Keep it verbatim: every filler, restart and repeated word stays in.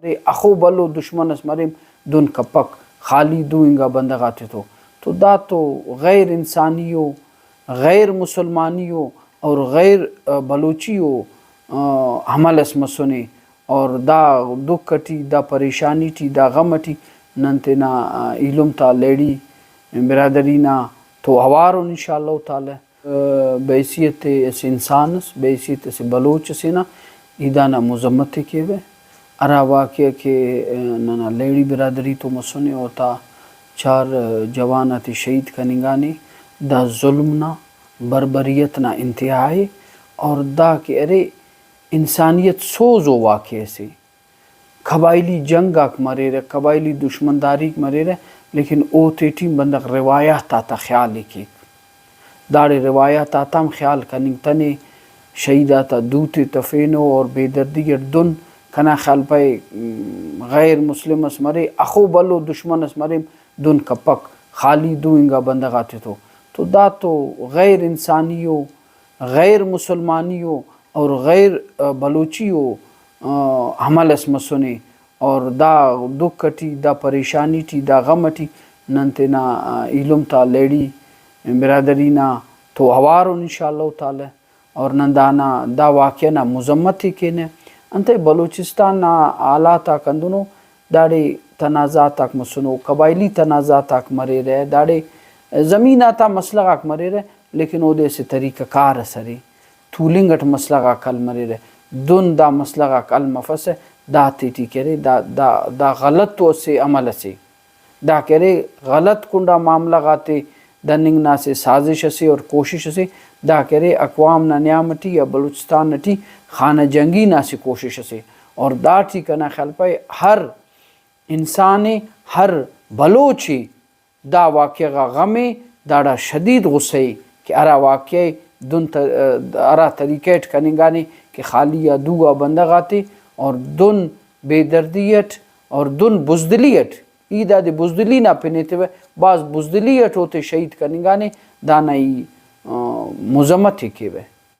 اخو بھلو دشمن اس مریم دن کپک، خالی دو انگا بندغ آتے تو۔ تو دا تو غیر انسانی و غیر مسلمانی و اور غیر، آ، بلوچی و، آ، عمل اس مسنے۔ اور دا دکھ ٹی، دا پریشانی ٹی، دا غم ٹی نن تینا، آ، ایلم تا لہڑی برادری نا تو اوار ان انشاءاللہ تعالی۔ بحیثیت اسہ انسان اس، بحیثیت اسہ بلوچ اسے نا ای دانا مذمت ءِ کیوہ۔ ہرا واقعہ کہ ننا لہڑی برادری تو مسنے، اوتا چار جوان آتے شہید کننگانے، دا ظلم نا، بربریت نا انتہا ءِ۔ اور دا کہ ارے انسانیت سوز و واقعہ سے۔ قبائلی جنگ آک مریرہ، قبائلی دشمنداریک مریرہ، لیکن اوتیٹی بندغ روایات آتا خیال ءِ کیک۔ داڑے روایات آتام خیال کننگتنے، شہید آتا دو تے تفینو اور بے دردی اٹ دن کنا خیال پائے، م، غیر مسلم اس مرے، اخو بھلو دشمن اس مرے، دن کپک، خالی دو انگا بندغ آتے تو۔ تو دا تو غیر انسانی و غیر مسلمانی و اور غیر، آ، بلوچی و، آ، عمل اس مسنے۔ اور دا دکھ ٹی، دا پریشانی ٹی، دا غم ٹی نن تینا، آ، ایلم تا لہڑی برادری نا تو اوار ان انشاءاللہ تعالی۔ اور نن دانا، دا واقعہ نا مذمت ءِ کینہ۔ انتئے بلوچستان نا حالات آک ہندنو، داڑے تنازعات آک مسنو، قبائلی تنازعات آک مریرہ، داڑے زمین آتا مسئلہ غاک مریرہ، لیکن اودے اسہ طریقہ کار ئس ارے، تولنگ اٹ مسئلہ غاک حل مریرہ۔ دن دا مسئلہ غاک حل مفسہ، دا تیٹی کہ ارے، دا، دا، دا غلط و اسہ عمل ئسے۔ دا کہ ارے غلط کنڈا معاملہ غاتے دننگ نا اسہ سازش ئسے اور کوشش ئسے۔ دا کہ ارے اقوام نا نیام ٹی یا بلوچستان ٹی خانہ جنگی نا اسہ کوشش ئسے۔ اور داٹی کنا خیال پائے ہر انسان ءِ، ہر بلوچ ءِ دا واقعہ غا غم ءِ، داڑا شدید غصہ ءِ کہ ہرا واقعہ ءِ دن ت-، ہرا طریقہ اٹ کننگانے کہ خالی آ دو آ بندغ آتے اور دن بے دردی اٹ اور دن بزدلی اٹ، ای دادے بزدلی نا پن ایتیوہ، بھاز بزدلی اٹ اوتے شہید کننگانے، دانا ای، آ، مذمت ءِ کیوہ۔